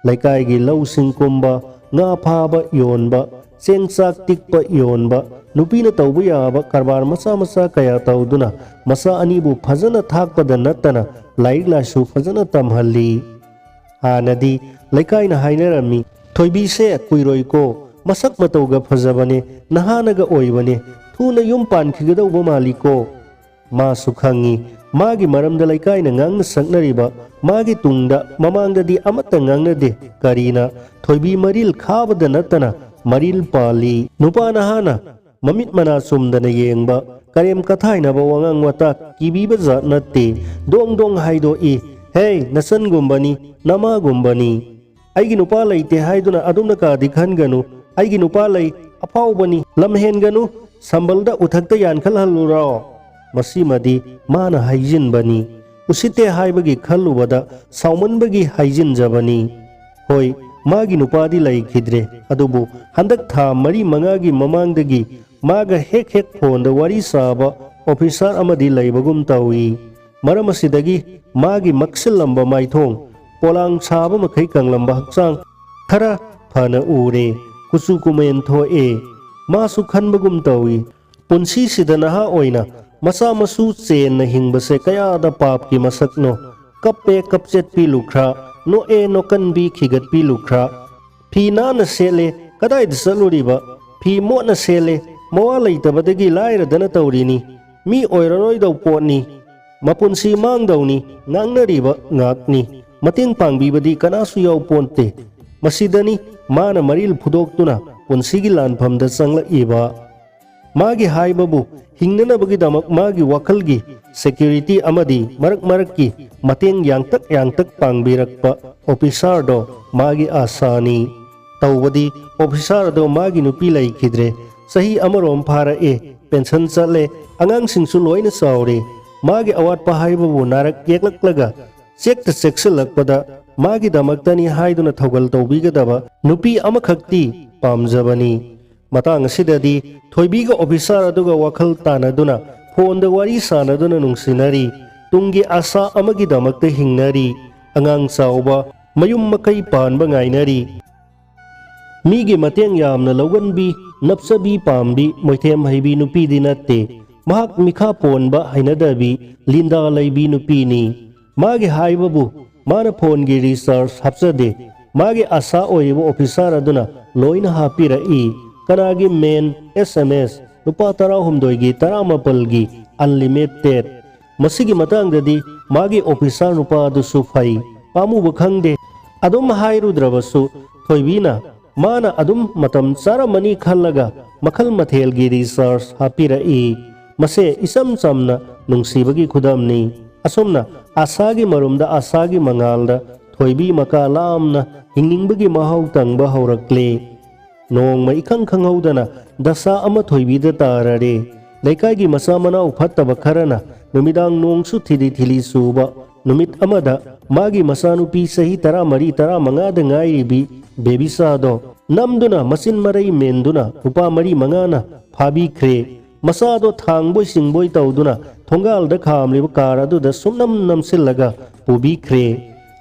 ꯂꯩꯀꯥꯏꯒꯤ ꯂꯧꯁꯤꯡ ꯀꯨꯝꯕ, ꯉꯥ ꯐꯥꯕ ꯌꯣꯟꯕ, ꯆꯦꯡ ꯆꯥꯛ ꯇꯤꯛꯄ ꯌꯣꯟꯕ, ꯅꯨꯄꯤꯅ ꯇꯧꯕ ꯌꯥꯕ ꯀꯔꯕꯥꯔ ꯃꯆꯥ ꯃꯆꯥ ꯀꯌꯥ ꯇꯧꯗꯨꯅ ꯃꯆꯥ ꯑꯅꯤꯕꯨ ꯐꯖꯅ ꯊꯥꯛꯄꯗ ꯅꯠꯇꯅ ꯂꯥꯏꯔꯤꯛ ꯂꯥꯏꯁꯨ ꯐꯖꯅ ꯇꯝꯍꯜꯂꯤ꯫ ꯍꯥꯟꯅꯗꯤ ꯂꯩꯀꯥꯏꯅ ꯍꯥꯏꯅꯔꯝꯃꯤ, "ꯊꯣꯏꯕꯤꯁꯦ ꯀꯨꯏꯔꯣꯏꯀꯣ, ꯃꯁꯛ ꯃꯇꯧꯒ ꯐꯖꯕꯅꯦ, ꯅꯍꯥꯅꯒ ꯑꯣꯏꯕꯅꯦ, ꯊꯨꯅ ꯌꯨꯝ ꯄꯥꯟꯈꯤꯒꯗꯧꯕ ꯃꯥꯜꯂꯤꯀꯣ"꯫ ꯃꯥꯁꯨ ꯈꯪꯉꯤ, ꯃꯥꯒꯤ ꯃꯔꯝꯗ ꯂꯩꯀꯥꯏꯅ ꯉꯥꯡꯅ ꯁꯛꯅꯔꯤꯕ, ꯃꯥꯒꯤ ꯇꯨꯡꯗ ꯃꯃꯥꯡꯗꯗꯤ ꯑꯃꯠꯇ ꯉꯥꯡꯅꯗꯦ꯫ ꯀꯔꯤꯅ? ꯊꯣꯏꯕꯤ ꯃꯔꯤꯜ ꯈꯥꯕꯗ ꯅꯠꯇꯅ ꯃꯔꯤꯜ ꯄꯥꯜꯂꯤ꯫ ꯅꯨꯄꯥ ꯅꯍꯥꯅ ꯃꯃꯤꯠ ꯃꯅꯥ ꯆꯨꯝꯗꯅ ꯌꯦꯡꯕ, ꯀꯔꯦꯝ ꯀꯊꯥꯏꯅꯕ ꯋꯥꯉꯥꯡ ꯋꯥꯇꯥ ꯀꯤꯕꯤꯕ ꯖꯥꯠ ꯅꯠꯇꯦ꯫ ꯗꯣꯡ ꯗꯣꯡ ꯍꯥꯏꯗꯣꯛꯏ꯫ "ꯍꯦ, ꯅꯆꯟꯒꯨꯝꯕꯅꯤ, ꯅꯃꯥꯒꯨꯝꯕꯅꯤ꯫ ꯑꯩꯒꯤ ꯅꯨꯄꯥ ꯂꯩꯇꯦ ꯍꯥꯏꯗꯨꯅ ꯑꯗꯨꯝꯅ ꯀꯥꯗꯤ ꯈꯟꯒꯅꯨ꯫ ꯑꯩꯒꯤ ꯅꯨꯄꯥ ꯂꯩ, ꯑꯐꯥꯎꯕꯅꯤ, ꯂꯝ ꯍꯦꯟꯒꯅꯨ, ꯁꯝꯕꯜꯗ ꯎꯊꯛꯇ ꯌꯥꯟꯈꯠꯍꯜꯂꯨꯔꯣ?" ꯃꯁꯤꯃꯗꯤ ꯃꯥꯅ ꯍꯥꯏꯖꯤꯟꯕꯅꯤ꯫ ꯎꯁꯤꯠꯇꯦ ꯍꯥꯏꯕꯒꯤ ꯈꯜꯂꯨꯕꯗ ꯁꯥꯎꯃꯟꯕꯒꯤ ꯍꯥꯏꯖꯤꯟꯖꯕꯅꯤ꯫ ꯍꯣꯏ, ꯃꯥꯒꯤ ꯅꯨꯄꯥꯗꯤ ꯂꯩꯈꯤꯗ꯭ꯔꯦ, ꯑꯗꯨꯕꯨ ꯍꯟꯗꯛ ꯊꯥ ꯃꯔꯤ ꯃꯉꯥꯒꯤ ꯃꯃꯥꯡꯗꯒꯤ ꯃꯥꯒ ꯍꯦꯛ ꯍꯦꯛ ꯐꯣꯟꯗ ꯋꯥꯔꯤ ꯁꯥꯕ ꯑꯣꯐꯤꯁꯥꯔ ꯑꯃꯗꯤ ꯂꯩꯕꯒꯨꯝ ꯇꯧꯏ꯫ ꯃꯔꯝ ꯑꯁꯤꯗꯒꯤ ꯃꯥꯒꯤ ꯃꯛꯁꯤꯜꯂꯝꯕ ꯃꯥꯏꯊꯣꯡ, ꯄꯣꯂꯥꯡ ꯁꯥꯕ ꯃꯈꯩ ꯀꯪꯂꯝꯕ ꯍꯛꯆꯥꯡ ꯈꯔ ꯐꯅ ꯎꯔꯦ꯫ ꯀꯨꯆꯨ ꯀꯨꯃꯦꯟ ꯊꯣꯛꯑꯦ꯫ ꯃꯥꯁꯨ ꯈꯟꯕꯒꯨꯝ ꯇꯧꯏ, ꯄꯨꯟꯁꯤꯁꯤꯗ ꯅꯍꯥ ꯑꯣꯏꯅ ꯃꯆꯥ ꯃꯁꯨ ꯆꯦꯟꯅ ꯍꯤꯡꯕꯁꯦ ꯀꯌꯥꯗ ꯄꯥꯞꯀꯤ ꯃꯁꯛꯅꯣ꯫ ꯀꯞꯄꯦ ꯀꯞꯆꯦꯠꯄꯤ ꯂꯨꯈ꯭ꯔꯥ, ꯅꯣꯛꯑꯦ ꯅꯣꯛꯀꯟꯕꯤ ꯈꯤꯒꯠꯄꯤ ꯂꯨꯈ꯭ꯔꯥ꯫ ꯐꯤ ꯅꯥꯟꯅ ꯁꯦꯠꯂꯦ, ꯀꯗꯥꯏꯗ ꯆꯠꯂꯨꯔꯤꯕ? ꯐꯤ ꯃꯣꯠꯅ ꯁꯦꯠꯂꯦ, ꯃꯋꯥ ꯂꯩꯇꯕꯗꯒꯤ ꯂꯥꯏꯔꯗꯅ ꯇꯧꯔꯤꯅꯤ꯫ ꯃꯤ ꯑꯣꯏꯔꯔꯣꯏꯗꯧ ꯄꯣꯠꯅꯤ꯫ ꯃꯄꯨꯟꯁꯤ ꯃꯥꯡꯗꯧꯅꯤ꯫ ꯉꯥꯡꯅꯔꯤꯕ ꯉꯥꯛꯅꯤ꯫ ꯃꯇꯦꯡ ꯄꯥꯡꯕꯤꯕꯗꯤ ꯀꯅꯥꯁꯨ ꯌꯥꯎꯄꯣꯟꯇꯦ꯫ ꯃꯁꯤꯗꯅꯤ ꯃꯥꯅ ꯃꯔꯤꯜ ꯐꯨꯗꯣꯛꯇꯨꯅ ꯄꯨꯟꯁꯤꯒꯤ ꯂꯥꯟꯐꯝꯗ ꯆꯪꯂꯛꯏꯕ꯫ ꯃꯥꯒꯤ ꯍꯥꯏꯕꯕꯨ ꯍꯤꯡꯅꯅꯕꯒꯤꯗꯃꯛ ꯃꯥꯒꯤ ꯋꯥꯈꯜꯒꯤ ꯁꯦꯀ꯭ꯌꯨꯔꯤꯇꯤ ꯑꯃꯗꯤ ꯃꯔꯛ ꯃꯔꯛꯀꯤ ꯃꯇꯦꯡ ꯌꯥꯡꯇꯛ ꯌꯥꯡꯇꯛ ꯄꯥꯡꯕꯤꯔꯛꯄ ꯑꯣꯐꯤꯁꯥꯔꯗꯣ ꯃꯥꯒꯤ ꯑꯥꯁꯥꯅꯤ꯫ ꯇꯧꯕꯗꯤ ꯑꯣꯐꯤꯁꯥꯔ ꯑꯗꯣ ꯃꯥꯒꯤ ꯅꯨꯄꯤ ꯂꯩꯈꯤꯗ꯭ꯔꯦ꯫ ꯆꯍꯤ ꯑꯃꯔꯣꯝ ꯐꯥꯔꯛꯑꯦ, ꯄꯦꯟꯁꯟ ꯆꯠꯂꯦ, ꯑꯉꯥꯡꯁꯤꯡꯁꯨ ꯂꯣꯏꯅ ꯆꯥꯎꯔꯦ꯫ ꯃꯥꯒꯤ ꯑꯋꯥꯠꯄ ꯍꯥꯏꯕꯕꯨ ꯅꯥꯔꯛ ꯌꯦꯛꯂꯛꯂꯒ ꯆꯦꯛꯇ ꯆꯦꯛꯁꯤꯜꯂꯛꯄꯗ ꯃꯥꯒꯤꯗꯃꯛꯇꯅꯤ ꯍꯥꯏꯗꯨꯅ ꯊꯧꯒꯜ ꯇꯧꯕꯤꯒꯗꯕ ꯅꯨꯄꯤ ꯑꯃꯈꯛꯇꯤ ꯄꯥꯝꯖꯕꯅꯤ꯫ ꯃꯇꯥꯡ ꯑꯁꯤꯗꯗꯤ ꯊꯣꯏꯕꯤꯒ ꯑꯣꯐꯤꯁꯥꯔ ꯑꯗꯨꯒ ꯋꯥꯈꯜ ꯇꯥꯅꯗꯨꯅ ꯐꯣꯟꯗ ꯋꯥꯔꯤ ꯁꯥꯅꯗꯨꯅ ꯅꯨꯡꯁꯤꯅꯔꯤ꯫ ꯇꯨꯡꯒꯤ ꯑꯁꯥ ꯑꯃꯒꯤꯗꯃꯛꯇ ꯍꯤꯡꯅꯔꯤ꯫ ꯑꯉꯥꯡ ꯆꯥꯎꯕ, ꯃꯌꯨꯝ ꯃꯀꯩ ꯄꯥꯟꯕ ꯉꯥꯏꯅꯔꯤ꯫ ꯃꯤꯒꯤ ꯃꯇꯦꯡ ꯌꯥꯝꯅ ꯂꯧꯒꯟꯕꯤ, ꯅꯞꯆꯕꯤ ꯄꯥꯝꯕꯤ, ꯃꯣꯏꯊꯦꯝ ꯍꯩꯕꯤ ꯅꯨꯄꯤꯗꯤ ꯅꯠꯇꯦ꯫ ꯃꯍꯥꯛ ꯃꯤꯈꯥ ꯄꯣꯟꯕ ꯍꯩꯅꯗꯕꯤ, ꯂꯤꯟꯗꯥ ꯂꯩꯕꯤ ꯅꯨꯄꯤꯅꯤ꯫ ꯃꯥꯒꯤ ꯍꯥꯏꯕꯕꯨ ꯃꯥꯅ ꯐꯣꯟꯒꯤ ꯔꯤꯆꯥꯔꯖ ꯍꯥꯞꯆꯗꯦ꯫ ꯃꯥꯒꯤ ꯑꯁꯥ ꯑꯣꯏꯔꯤꯕ ꯑꯣꯐꯤꯁꯥꯔ ꯑꯗꯨꯅ ꯂꯣꯏꯅ ꯍꯥꯞꯄꯤꯔꯛꯏ꯫ ꯀꯅꯥꯒꯤ ꯃꯦꯟ, ꯑꯦꯁ ꯑꯦꯝ ꯑꯦꯁ, ꯂꯨꯄꯥ ꯇꯔꯥꯍꯨꯝꯗꯣꯏꯒꯤ, ꯇꯔꯥꯃꯥꯄꯜꯒꯤ ꯑꯟꯂꯤꯃꯤꯇꯦꯠ꯫ ꯃꯁꯤꯒꯤ ꯃꯇꯥꯡꯗꯗꯤ ꯃꯥꯒꯤ ꯑꯣꯐꯤꯁꯥꯔ ꯅꯨꯄꯥ ꯑꯗꯨꯁꯨ ꯐꯩ, ꯄꯥꯝꯃꯨꯕ ꯈꯪꯗꯦ꯫ ꯑꯗꯨꯝ ꯍꯥꯏꯔꯨꯗ꯭ꯔꯕꯁꯨ ꯊꯣꯏꯕꯤꯅ ꯃꯥꯅ ꯑꯗꯨꯝ ꯃꯇꯝ ꯆꯥꯔꯝꯃꯅꯤ ꯈꯜꯂꯒ ꯃꯈꯜ ꯃꯊꯦꯜꯒꯤ ꯔꯤꯆꯥꯔꯖ ꯍꯥꯞꯄꯤꯔꯛꯏ꯫ ꯃꯁꯦ ꯏꯆꯝ ꯆꯝꯅ ꯅꯨꯡꯁꯤꯕꯒꯤ ꯈꯨꯗꯝꯅꯤ꯫ ꯑꯁꯨꯝꯅ ꯑꯥꯁꯥꯒꯤ ꯃꯔꯨꯝꯗ ꯑꯥꯁꯥꯒꯤ ꯃꯉꯥꯜꯗ ꯊꯣꯏꯕꯤ ꯃꯀꯥ ꯂꯥꯝꯅ ꯍꯤꯡꯅꯤꯡꯕꯒꯤ ꯃꯍꯥꯎ ꯇꯪꯕ ꯍꯧꯔꯛꯂꯦ꯫ ꯅꯣꯡꯃ ꯏꯈꯪ ꯈꯪꯍꯧꯗꯅ ꯗꯁꯥ ꯑꯃ ꯊꯣꯏꯕꯤꯗ ꯇꯥꯔꯔꯦ꯫ ꯂꯩꯀꯥꯏꯒꯤ ꯃꯆꯥ ꯃꯅꯥꯎ ꯐꯠꯇꯕ ꯈꯔꯅ ꯅꯨꯃꯤꯗꯥꯡ ꯅꯣꯡꯁꯨ ꯊꯤꯂꯤ ꯊꯤꯂꯤ ꯆꯨꯕ ꯅꯨꯃꯤꯠ ꯑꯃꯗ ꯃꯥꯒꯤ ꯃꯆꯥꯅꯨꯄꯤ ꯆꯍꯤ ꯇꯔꯥꯃꯔꯤ ꯇꯔꯥꯃꯉꯥꯗ ꯉꯥꯏꯔꯤꯕꯤ ꯕꯦꯕꯤꯆꯥꯗꯣ ꯅꯝꯗꯨꯅ ꯃꯆꯤꯟ ꯃꯔꯩ ꯃꯦꯟꯗꯨꯅ ꯅꯨꯄꯥ ꯃꯔꯤ ꯃꯉꯥꯅ ꯐꯥꯕꯤꯈ꯭ꯔꯦ꯫ ꯃꯆꯥꯗꯣ ꯊꯥꯡꯕꯣꯏ ꯆꯤꯡꯕꯣꯏ ꯇꯧꯗꯨꯅ ꯊꯣꯡꯒꯥꯜꯗ ꯈꯥꯝꯂꯤꯕ ꯀꯥꯔ ꯑꯗꯨꯗ ꯁꯨꯝꯅꯝ ꯅꯝꯁꯤꯜꯂꯒ ꯄꯨꯕꯤꯈ꯭ꯔꯦ꯫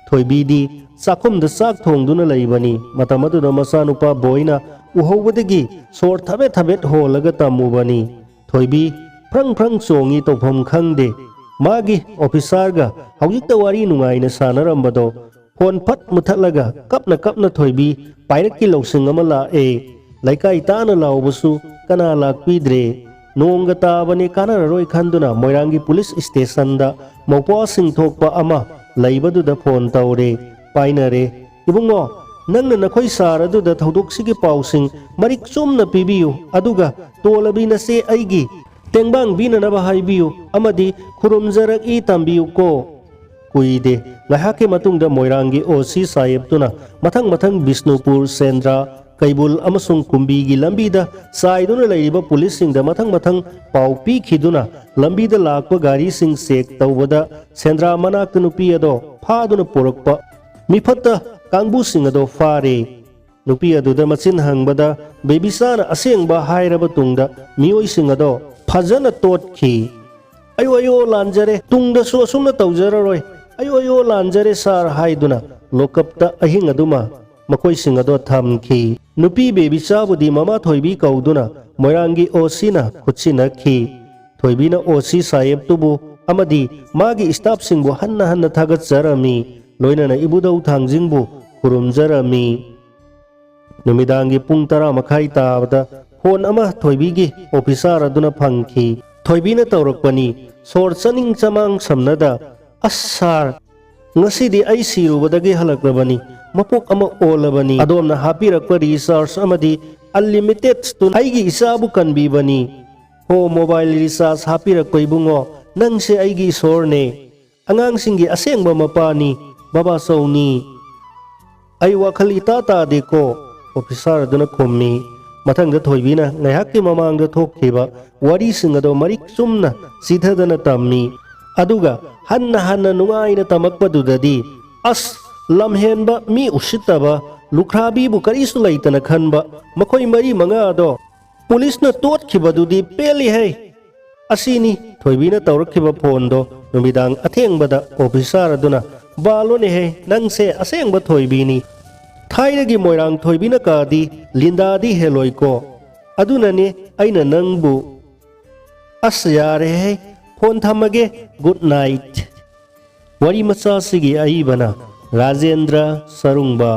ꯊꯣꯏꯕꯤꯗꯤ ꯆꯥꯛꯈꯨꯝꯗ ꯆꯥꯛ ꯊꯣꯡꯗꯨꯅ ꯂꯩꯕꯅꯤ꯫ ꯃꯇꯝ ꯑꯗꯨꯗ ꯃꯆꯥꯅꯨꯄꯥ ꯕꯣꯏꯅ ꯎꯍꯧꯕꯗꯒꯤ ꯁꯣꯔ ꯊꯕꯦꯠ ꯊꯕꯦꯠ ꯍꯣꯜꯂꯒ ꯇꯝꯃꯨꯕꯅꯤ꯫ ꯊꯣꯏꯕꯤ ꯐ꯭ꯔꯪ ꯐ꯭ꯔꯪ ꯆꯣꯡꯉꯤ, ꯇꯧꯐꯝ ꯈꯪꯗꯦ꯫ ꯃꯥꯒꯤ ꯑꯣꯐꯤꯁꯥꯔꯒ ꯍꯧꯖꯤꯛꯇ ꯋꯥꯔꯤ ꯅꯨꯡꯉꯥꯏꯅ ꯁꯥꯟꯅꯔꯝꯕꯗꯣ ꯐꯣꯟ ꯐꯠ ꯃꯨꯊꯠꯂꯒ ꯀꯞꯅ ꯀꯞꯅ ꯊꯣꯏꯕꯤ ꯄꯥꯏꯔꯛꯀꯤ ꯂꯧꯁꯤꯡ ꯑꯃ ꯂꯥꯛꯑꯦ꯫ ꯂꯩꯀꯥꯏ ꯇꯥꯅ ꯂꯥꯎꯕꯁꯨ ꯀꯅꯥ ꯂꯥꯛꯄꯤꯗ꯭ꯔꯦ꯫ ꯅꯣꯡꯒ ꯇꯥꯕꯅꯦ ꯀꯥꯟꯅꯔꯔꯣꯏ ꯈꯟꯗꯨꯅ ꯃꯣꯏꯔꯥꯡꯒꯤ ꯄꯨꯂꯤꯁ ꯏꯁꯇꯦꯁꯟꯗ ꯃꯧꯄ꯭ꯋꯥꯁꯤꯡ ꯊꯣꯛꯄ ꯑꯃ ꯂꯩꯕꯗꯨꯗ ꯐꯣꯟ ꯇꯧꯔꯦ꯫ ꯄꯥꯏꯅꯔꯦ꯫ "ꯏꯕꯨꯡꯉꯣ, ꯅꯪꯅ ꯅꯈꯣꯏ ꯁꯥꯔ ꯑꯗꯨꯗ ꯊꯧꯗꯣꯛꯁꯤꯒꯤ ꯄꯥꯎꯁꯤꯡ ꯃꯔꯤꯛ ꯆꯨꯝꯅ ꯄꯤꯕꯤꯌꯨ, ꯑꯗꯨꯒ ꯇꯣꯜꯂꯕꯤ ꯅꯆꯦ ꯑꯩꯒꯤ ꯇꯦꯡꯕꯥꯡꯕꯤꯅꯅꯕ ꯍꯥꯏꯕꯤꯌꯨ ꯑꯃꯗꯤ ꯈꯨꯔꯨꯝꯖꯔꯛꯏ ꯇꯝꯕꯤꯌꯨꯀꯣ"꯫ ꯀꯨꯏꯗꯦ꯫ ꯉꯥꯏꯍꯥꯛꯀꯤ ꯃꯇꯨꯡꯗ ꯃꯣꯏꯔꯥꯡꯒꯤ ꯑꯣ ꯁꯤ ꯁꯥꯍꯦꯕꯇꯨꯅ ꯃꯊꯪ ꯃꯊꯪ ꯕꯤꯁꯅꯨꯄꯨꯔ, ꯁꯦꯟꯗ꯭ꯔꯥ, ꯀꯩꯕꯨꯜ ꯑꯃꯁꯨꯡ ꯀꯨꯝꯕꯤꯒꯤ ꯂꯝꯕꯤꯗ ꯆꯥꯏꯗꯨꯅ ꯂꯩꯔꯤꯕ ꯄꯨꯂꯤꯁꯁꯤꯡꯗ ꯃꯊꯪ ꯃꯊꯪ ꯄꯥꯎ ꯄꯤꯈꯤꯗꯨꯅ ꯂꯝꯕꯤꯗ ꯂꯥꯛꯄ ꯒꯥꯔꯤꯁꯤꯡ ꯆꯦꯛ ꯇꯧꯕꯗ ꯁꯦꯟꯗ꯭ꯔꯥ ꯃꯅꯥꯛꯇ ꯅꯨꯄꯤ ꯑꯗꯣ ꯐꯥꯗꯨꯅ ꯄꯨꯔꯛꯄ ꯃꯤꯐꯠꯇ ꯀꯥꯡꯕꯨꯁꯤꯡ ꯑꯗꯣ ꯐꯥꯔꯦ꯫ ꯅꯨꯄꯤ ꯑꯗꯨꯗ ꯃꯆꯤꯟ ꯍꯪꯕꯗ ꯕꯦꯕꯤꯆꯥꯅ ꯑꯁꯦꯡꯕ ꯍꯥꯏꯔꯕ ꯇꯨꯡꯗ ꯃꯤꯑꯣꯏꯁꯤꯡ ꯑꯗꯣ ꯐꯖꯅ ꯇꯣꯠꯈꯤ꯫ "ꯑꯌꯣ ꯑꯌꯣ, ꯂꯥꯟꯖꯔꯦ, ꯇꯨꯡꯗꯁꯨ ꯑꯁꯨꯝꯅ ꯇꯧꯖꯔꯔꯣꯏ, ꯑꯌꯣ ꯑꯌꯣ, ꯂꯥꯟꯖꯔꯦ ꯁꯥꯔ" ꯍꯥꯏꯗꯨꯅ ꯂꯣꯀꯞꯇ ꯑꯍꯤꯡ ꯑꯗꯨꯃ ꯃꯈꯣꯏꯁꯤꯡ ꯑꯗꯣ ꯊꯝꯈꯤ꯫ ꯅꯨꯄꯤ ꯕꯦꯕꯤꯆꯥꯕꯨꯗꯤ ꯃꯃꯥ ꯊꯣꯏꯕꯤ ꯀꯧꯗꯨꯅ ꯃꯣꯏꯔꯥꯡꯒꯤ ꯑꯣ ꯁꯤꯅ ꯈꯨꯠꯁꯤꯟꯅꯈꯤ꯫ ꯊꯣꯏꯕꯤꯅ ꯑꯣ ꯁꯤ ꯁꯥꯍꯦꯕꯇꯨꯕꯨ ꯑꯃꯗꯤ ꯃꯥꯒꯤ ꯏꯁꯇꯥꯐꯁꯤꯡꯕꯨ ꯍꯟꯅ ꯍꯟꯅ ꯊꯥꯒꯠꯆꯔꯝꯃꯤ, ꯂꯣꯏꯅꯅ ꯏꯕꯨꯙꯧ ꯊꯥꯡꯖꯤꯡꯕꯨ ꯈꯨꯔꯨꯝꯖꯔꯝꯃꯤ꯫ ꯅꯨꯃꯤꯗꯥꯡꯒꯤ ꯄꯨꯡ ꯇꯔꯥ ꯃꯈꯥꯏ ꯇꯥꯕꯗ ꯐꯣꯟ ꯑꯃ ꯊꯣꯏꯕꯤꯒꯤ ꯑꯣꯐꯤꯁꯥꯔ ꯑꯗꯨꯅ ꯐꯪꯈꯤ꯫ ꯊꯣꯏꯕꯤꯅ ꯇꯧꯔꯛꯄꯅꯤ, ꯁꯣꯔ ꯆꯅꯤꯡ ꯆꯃꯥꯡ ꯁꯝꯅꯗ, "ꯑꯁ ꯁꯥꯔ, ꯉꯁꯤꯗꯤ ꯑꯩ ꯁꯤꯔꯨꯕꯗꯒꯤ ꯍꯜꯂꯛꯂꯕꯅꯤ, ꯃꯄꯣꯛ ꯑꯃ ꯑꯣꯜꯂꯕꯅꯤ꯫ ꯑꯗꯣꯝꯅ ꯍꯥꯞꯄꯤꯔꯛꯄ ꯔꯤꯆꯥꯔꯖ ꯑꯃꯗꯤ ꯑꯟꯂꯤꯃꯤꯇꯦꯠꯇꯨꯅ ꯑꯩꯒꯤ ꯏꯆꯥꯕꯨ ꯀꯟꯕꯤꯕꯅꯤ꯫ ꯍꯣ ꯃꯣꯕꯥꯏꯜ ꯔꯤꯆꯥꯔꯖ ꯍꯥꯞꯄꯤꯔꯛꯄ ꯏꯕꯨꯡꯉꯣ, ꯅꯪꯁꯦ ꯑꯩꯒꯤ ꯏꯁꯣꯔꯅꯦ"꯫ ꯑꯉꯥꯡꯁꯤꯡꯒꯤ ꯑꯁꯦꯡꯕ ꯃꯄꯥꯅꯤ, ꯕꯕꯥꯆꯧꯅꯤ꯫ "ꯑꯩ ꯋꯥꯈꯜ ꯏꯇꯥ ꯇꯥꯗꯦꯀꯣ," ꯑꯣꯐꯤꯁꯥꯔ ꯑꯗꯨꯅ ꯈꯨꯝꯃꯤ꯫ ꯃꯊꯪꯗ ꯊꯣꯏꯕꯤꯅ ꯉꯥꯏꯍꯥꯛꯀꯤ ꯃꯃꯥꯡꯗ ꯊꯣꯛꯈꯤꯕ ꯋꯥꯔꯤꯁꯤꯡ ꯑꯗꯣ ꯃꯔꯤꯛ ꯆꯨꯝꯅ ꯆꯤꯊꯗꯅ ꯇꯝꯃꯤ꯫ ꯑꯗꯨꯒ ꯍꯟꯅ ꯍꯟꯅ ꯅꯨꯡꯉꯥꯏꯅ ꯇꯝꯃꯛꯄꯗꯨꯗꯗꯤ, "ꯑꯁ, ꯂꯝꯍꯦꯟꯕ, ꯃꯤ ꯎꯁꯤꯠꯇꯕ, ꯂꯨꯈ꯭ꯔꯥꯕꯤꯕꯨ ꯀꯔꯤꯁꯨ ꯂꯩꯇꯅ ꯈꯟꯕ ꯃꯈꯣꯏ ꯃꯔꯤ ꯃꯉꯥꯗꯣ ꯄꯨꯂꯤꯁꯅ ꯇꯣꯠꯈꯤꯕꯗꯨꯗꯤ ꯄꯦꯜꯂꯤꯍꯦ!" ꯑꯁꯤꯅꯤ ꯊꯣꯏꯕꯤꯅ ꯇꯧꯔꯛꯈꯤꯕ ꯐꯣꯟꯗꯣ ꯅꯨꯃꯤꯗꯥꯡ ꯑꯊꯦꯡꯕꯗ ꯑꯣꯐꯤꯁꯥꯔ ꯑꯗꯨꯅ, "ꯕꯥꯂꯣꯅꯦꯍꯦ, ꯅꯪꯁꯦ ꯑꯁꯦꯡꯕ ꯊꯣꯏꯕꯤꯅꯤ꯫ ꯊꯥꯏꯅꯒꯤ ꯃꯣꯏꯔꯥꯡ ꯊꯣꯏꯕꯤꯅ ꯀꯥꯗꯤ ꯂꯤꯟꯗꯥꯗꯤ ꯍꯦꯜꯂꯣꯏꯀꯣ꯫ ꯑꯗꯨꯅꯅꯦ ꯑꯩꯅ ꯅꯪꯕꯨ, ꯑꯁ, ꯌꯥꯔꯦꯍꯦ, ꯐꯣꯟ ꯊꯝꯃꯒꯦ, ꯒꯨꯗ ꯅꯥꯏꯠ"꯫ ꯋꯥꯔꯤ ꯃꯆꯥꯁꯤꯒꯤ ꯑꯏꯕꯅ ꯔꯥꯖꯦꯟꯗ꯭ꯔ ꯁꯔꯨꯡꯕ꯫